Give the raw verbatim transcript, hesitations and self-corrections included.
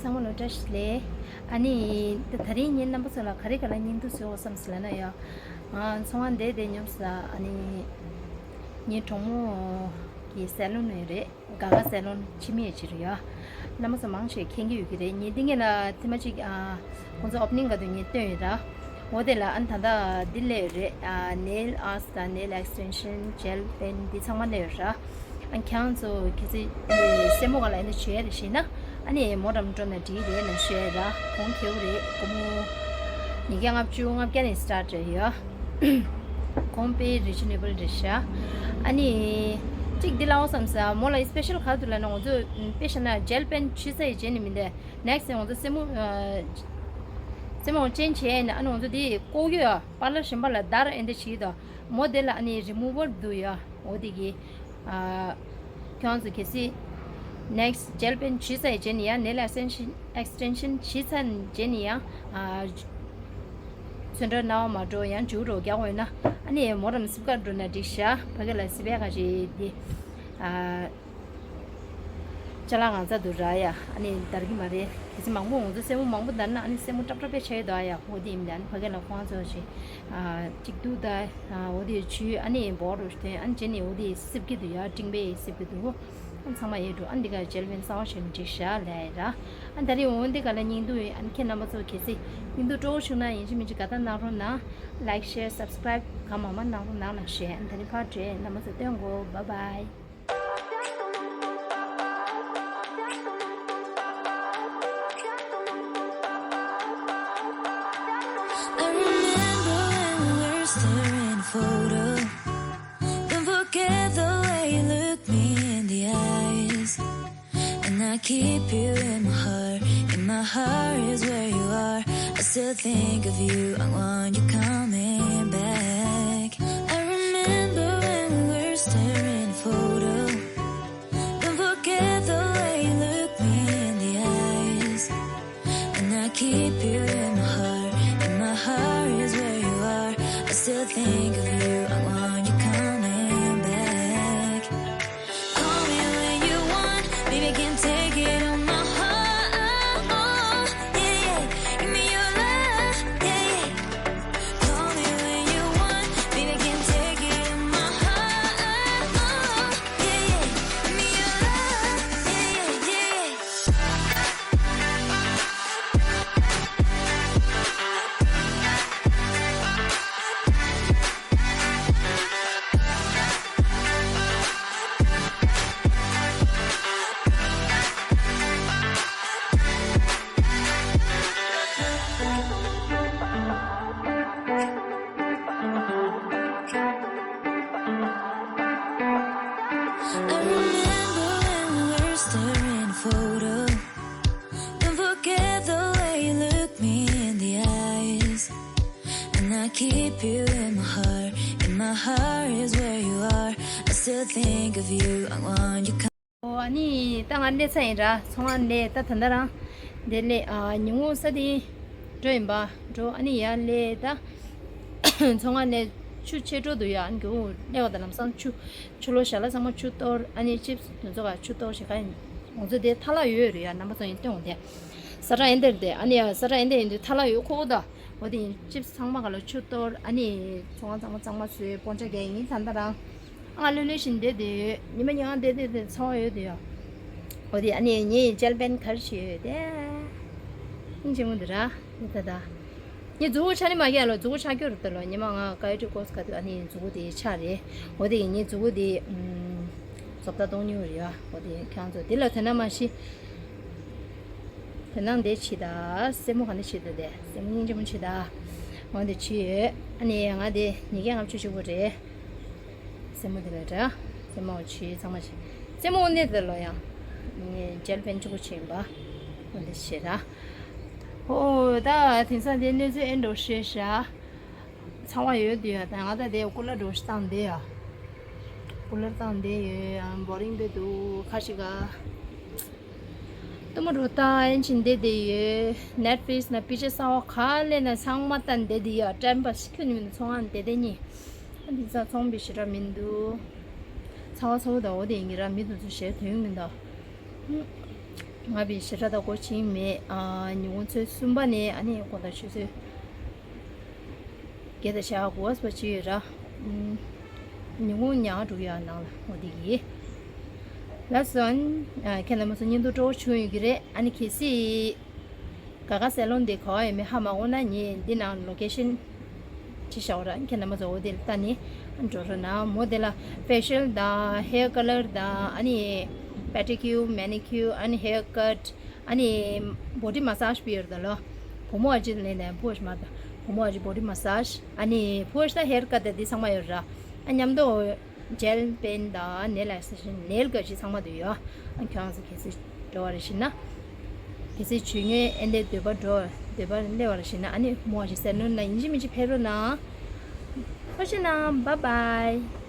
ཚང་མ་ལ་བཀྲ་ཤིས་བདེ་ལེགས། ཨ་ནི་ད་དེ་རིང་ངས་རྣམ་པ་ཚོ་ལ་ག་རེ་ག་ལ་བརྙན་ཐུང་བཟོ་དགོས་བསམ་སོང་ལབ་ན་ཡ། ང་ཚོང་ཁང་འདི་བསྡད་སྙོམས་ས། ཨ་ནི་ངའི་གྲོགས་མོ་གི་སེ་ལོན་ཡོད་རེད། དགའ་དགའ་སེ་ལོན། ཕྱི་མི་ཡི་ཕྱིར་ཡ། རྣམ་པ་ཚོ་མང་ཆེ་མཁྱེན་གྱི་ཡོད་ཀྱི་རེད། ངས་འདི་ངས་ལ་ཐེངས་མ་གཅིག་ཨ། ཁོང་ཚོ་ཨོ་པ་ནིང་ག་དུས་ངས་བཏོན་ཡོད་ར། འོ་དེ་ལ་ཨ་ནི་ད་ལྟ་འདི་སླེབས་ཡོད་རེད། ཨ། nail art དང་nail extension, gel pen འདི་ཚང་མ་སླེབས་ཡོད་ར། ཨ། ཁྱེད་རང་ཚོ་གལ་སྲིད་སེན་མོ་ག་ལ་ཨེ་འདྲ་བྱེད་ཡ་རེད་ཞེ་ན། ཨ་ནི་མོ་འགྲམ་འགྲོ་ན་འགྲིག་རེད་ལབ་ཤེས་ར། གོང་ཁེ་པོ་རེད། སྒོར་མོ་ཉིས་བརྒྱ་ལྔ་བཅུ་ལྔ་བརྒྱ་ནས་སི་ཊར་ཊི་རེད་ཡ། གོང་དཔེ་རི་ཛོ་ནེ་བལ་རེད་ཤག་ཨ་ནི་གཅིག་འདི་ལབ་དགོས་བསམ་ས། མོ་ལ་སི་པེ་ཤལ་ག་རེ་འདུག་ལབ་ན། ང་ཚོ་དཔེ་བཞག་ན་ཇེལ་པེན་བྱས་ཚར་ཡི་རྗེས་ནས་མི་འདི་ནེག་སི་ང་ཚོ་སེན་མོ་ཨ། སེན་མོ་ཅན་བྱས་ཡིན་ན། ཨ་ནི་ང་ཚོ་འདི་ལྐོག་གཡོ་ཡ། པར་ལར་གཞན་པ་ལ་བརྡར་ཨེ་འདྲ་བྱེད་དོ། མོ་དེ་ལ་ཨ་ནི་རི་མུ་ཝར་འདུག་ཡ། འོ་དེ་གི། ཨ། ཁྱོད་ཚོ་གལ་སྲིད་ནེག་སི་ཇེལ་པེན་བྱས་ཚར་ཡི་རྗེས་ནས་ཡ། ནེལ་ཨེག་སི་ཊེན་ཤན་ཨེག་སི་ཊེན་ཤན་བྱས་ཚར་རྗེས་ནས་ཡ། ཨ། ཚོན་ཁྲ་ནག་པ་མ་འགྲོ་ཡང་འཇུག་རོགས་རྒྱག་དགོས་ན། ཨ་ནི་མོ་རམ་སིབ་ཀ་འགྲོ་ན་འགྲིག་ཤག་ཕ་གི་ལ་སིབ་ཡ་ག་ཞིག་དེ། ཨ། ཅ་ལག་གང་ཚ་འདུག་ར་ཡ། ཨ་ནི་འདར་གི་མ་རེད། གལ་སྲིད་མང་པོ་ང་ཚོ་སེན་མོ་མང་པོ་འདར་ན། ཨ་ནི་སེན་མོ་ཀྲབ་ཀྲབ་པའི་ཆ་ཡོད་དོ་ཡ། འོ་དེ་ཡིན་ད། ཨ་ནི་ཕ་གི་ལ་ཁོང་ཚོ་ཞིག་ཨ། གཅིག་འདུག་ད། ཨ། འོ་དེ་ཆུ་ཨ་ནི་འབོག་རོགས་ཞུ་དོན། ཨ་ནི་རྗེས་ནས་འོ་དེ་སིབ་གི་འདུག་ཡ། ཀྲིང་པའི་སིབ་གི་འདུག་ཨ། ཚང་མ་ཡོད་འགྲོ། ཨ་འདི་ག་ཇེལ་པེན་གསར་པ་ཞིག་འགྲིག་ཤག་ལབ་ཡ་ར། ཨ་ད་རེས་འོ་འདི་ག་ལ་བརྙན་ཐུང་ཡོད། ཨ་ནི་ཁྱེད་རྣམ་པ་ཚོ་གལ་སྲིད་བརྙན་ཐུང་སྤྲོ་པོ་བྱུང་ན་ཡིན་གཅིག་མིན་གཅིག་དགའ་རྟགས་གནང་རོགས་གནང་། ལའིག་ཤེར་སབ་སི་ཀ་རའིབ་གང་མང་མང་གནང་རོགས་གནང་ལབ་ཤེས། ཨ་ད་རེས་ཕར་འདྲེ། རྣམ་པ་ཚོ་སྟོན་གོ། བཱའི་བཱའི། I remember when we were staring at a photo. Don't forget the way you look me in the eyes. And I keep you in my heart. In my heart is where you are. I still think of you. I want you coming back. I remember when we were staring at a photo. Don't forget the way you look me in the eyes. And I keep you in my heart. In my heart is where you are. I still think of you. I want you coming back. Call me when you want. Baby, I can take it on my heart. Yeah, yeah. Give me your love. Yeah, yeah. Call me when you want. Baby, I can take it on my heart. Yeah, yeah. Give me your love. Yeah, yeah, yeah. I remember when we were staring at a photo. Don't forget the way you look me in the eyes. And I keep you in my heart. In my heart is where you are. I still think of you. I want you. ཨོ། ཨ་ནི་ད་ང་སླེབས་ཚར་ཡིན་ར། ཚོང་ཁང་ནས་ད་ད་ལྟ་རང་འདི་སླེབས། ཨ། ཉིན་གུང་ས་དེ་འགྲོ་ཡིན་པ། འགྲོ། ཨ་ནི་ཡར་སླེབས་ད། ཚོང་ཁང་ནས་ཆུ་ཕྱིར་འགྲོ་འདུག་ཡ། ཨ་ནི་སླེབས་པ་དང་ལམ་སང་ཆུ། ཆུ་ལོག་ཞལ་ལག་ཚང་མ་ཆུ་གཏོར། ཨ་ནི་ཅིབ་སི་དེ་ཚོ་ག་ཆུ་གཏོར་བྱེད་ག་ཡིན། ང་ཚོ་དེ་ཐ་ལག་ཡོད་རེད་ཡ། རྣམ་པ་ཚོ་ཡིན་སྟོན་འོང་དེ། ས་ཁྲ་ཨེ་འདིར་དེ། ཨ་ནི་ཡ་ས་ཁྲ་ཨེ་འདིར་ཡིན་དུས་ཐ་ལག་ཡོད་ཁོ་བོ་ད། འོ་དེ་ཡིན། ཅིབ་སི་ཚང་མ་ག་ལ་ཆུ་གཏོར། ཨ་ནི་ཚོང་ཁང་ཚང་མ་གཙང་མ་བཟོས། སྤོན་ཆ་རྒྱག་ཡིན། ད་ལྟ་རང་ང་ལྷོད་ལྷོད་བཞིན་བསྡད་དེ་ཡོད། ཉི་མ་ཉི་མ་བསྡད་བསྡད་དེ་ཚོང་ཡོད་དེ་ཡོད། འོ་དེ་ཨ་ནི་ངའི་ཇེལ་པེན་ག་རེ་བྱས་ཡོད་དེ། སྙིང་རྗེ་མོ་འདི་ར། འདི་ད་ད། ངའི་མཛུ་གུ་ཆག་ནི་མ་རྒྱག་ལོ། མཛུ་གུ་ཆག་རྒྱུ་རེད་ད་ལོ། ཉི་མ་ང་ག་ཡོ་ཏི་ཀོ་སི་ག་དུས་ཨ་ནི་མཛུ་གུ་དེ་ཆག་རེད། འོ་དེ་ངའི་མཛུ་གུ་དེ་ཨུམ། བཟོ་ལྟ་གཏོང་མྱོང་རེད་ཡ། འོ་དེ་ཁྱེད་རང་ཚོ་དེ་ལ་དོ་སྣང་མ་བྱེད། དེ་ནང་འདི་བྱེད་ད། སེན་མོ་ག་འདྲ་བྱེད་ད་དེ། སེན་མོ་སྙིང་རྗེ་མོ་བྱེད་ད། འོ་འདི་བྱེད་ཡོད། ཨ་ནི་ང་དེ་ཉིས་བརྒྱ་ལྔ་བཅུ་གཅིག་པོ་རེད། སེན་མོ་དེ་ལ་འདྲ། སེན་མོ་བྱེད་ཚང་མ་བྱེད། སེན་མོ་འོ་ནས་དེ་ལོ་ཡང་། ངས་ཇེལ་པེན་གཅིག་པོ་བྱེད་ཡིན་པ། འོ་འདི་བྱེད་ད། ཨོ་ད་དེང་སང་དེ་གནས་ཚུལ་ཨེ་འགྲོ་ཤེས་ཤག་ཚ་བ་ཡོད་དུས་ཡ། ད་ང་ད་དེ་ཀུ་ལར་འགྲོ་ཤི་བཏང་བསྡད་ཡ། ཀུ་ལར་བཏང་བསྡད་ཡོད། ཡང་བོ་རིང་བསྡད་འདུག་ཁ་ཤི་ག་ལྟད་མོ་འགྲོ་ལྟ་ཡན་ཕྱིན་བསྡད་བསྡད་ཡོད། ནེཊ་ཕི་ལིག་སི་ན་པི་ཅར་གསར་པ་ག་སླེབས་ན་ཚང་མ་ལྟ་བསྡད་བསྡད་ཡོད། ཊའིམ་པ་སི་ཁྱོན་ནས་མི་འདུག་ཚོང་ཁང་བསྡད་བསྡད་ཉིན། ཨ་འདི་ཚ་ཚོང་པའི་ཞེ་དྲག་མི་འདུག་ཚ་བ་ཚ་བོ་ད་འོ་དེ་ཡིན་གྱི་ར། མི་དེ་ཚོ་ཞེ་དྲག་ཡོང་མི་འདུག་ང་བི་ཞེ་དྲག་ད་གོ་ཕྱིན་མེད། ཨ་ཉིན་གུང་ཚོད་གསུམ་པ་ནས་ཨ་ནི་དགོང་དག་ཆུ་ཚོད་བརྒྱད་དང་ཕྱེད་ཀ་གོ་བ་ཅིག་ཡོད་ར། ཨུམ། ཉིན་གུང་ཉལ་འགྲོ་ཡ་ནང་ལ་འོ་དེ་གི། ལགས་སོ། ཨ་ཁྱེད་རྣམ་པ་ཚོ་བརྙན་ཐུང་སྤྲོ་བོ་བྱུང་ཡོད་ཀྱི་རེད། ཨ་ནི་གལ་སྲིད་ག་ག་སེ་ལོན་དེ་ག་བ་ཡོད་མེད་ཧ་མ་གོ་ན་ངས་འདི་ནང་ལོ་ཀེ་ཤན་ཅི་བྱའོ་ར། ཁྱེད་རྣམ་པ་ཚོ་འོ་དེ་ལ་ལྟ་ནས་འགྲོ་རོགས་གནང་། མོ་དེ་ལ་ཕེ་ཤལ་དང་ཧེར་ཀ་ལར་དང་ཨ་ནི་པེ་ཌི་ཀིའུར་མེ་ནི་ཀིའུར་ཨ་ནི་ཧེར་ཀཊ་ཨ་ནི་བོ་ཌི་མ་སཱཇ་པི་ཡོད་ར་ད་ལོ། བུ་མོ་ཨ་ཅི་ལེན་ནས་བུ་ཨ་ཅི་མ་ད་བུ་མོ་ཨ་ཅི་བོ་ཌི་མ་སཱཇ་ཨ་ནི་བུ་ཨ་ཅི་ད་ཧེར་ཀཊ་དེ་འདི་ཚང་མ་ཡོད་ར། ཨ་མཉམ་དུ། ཇེལ་པེན་དང་ནེལ་ཨེག་སི་ཊེན་ཤན་ནེལ་ག་ཅི་ཚང་མ་འདུག་ཡོད། ཨ་ཁྱོད་རང་ཚོ་གལ་སྲིད་འགྲོ་བ་རེ་ཞིག་ན། གལ་སྲིད་བྱུས་ངན་ཨེ་འདྲའི་འདོད་པ་འགྲོ་འདོད་པ་སླེབས་པ་རེ་ཞིག་ན་ཨ་ནི་མོ་ཨ་ཅི་སེ་ལོན་ན་ཡིན་གཅིག་མིན་གཅིག་ཕེབས་རོགས་གནང་། ཐུགས་རྗེ་གནང་། བཱའི་བཱའི།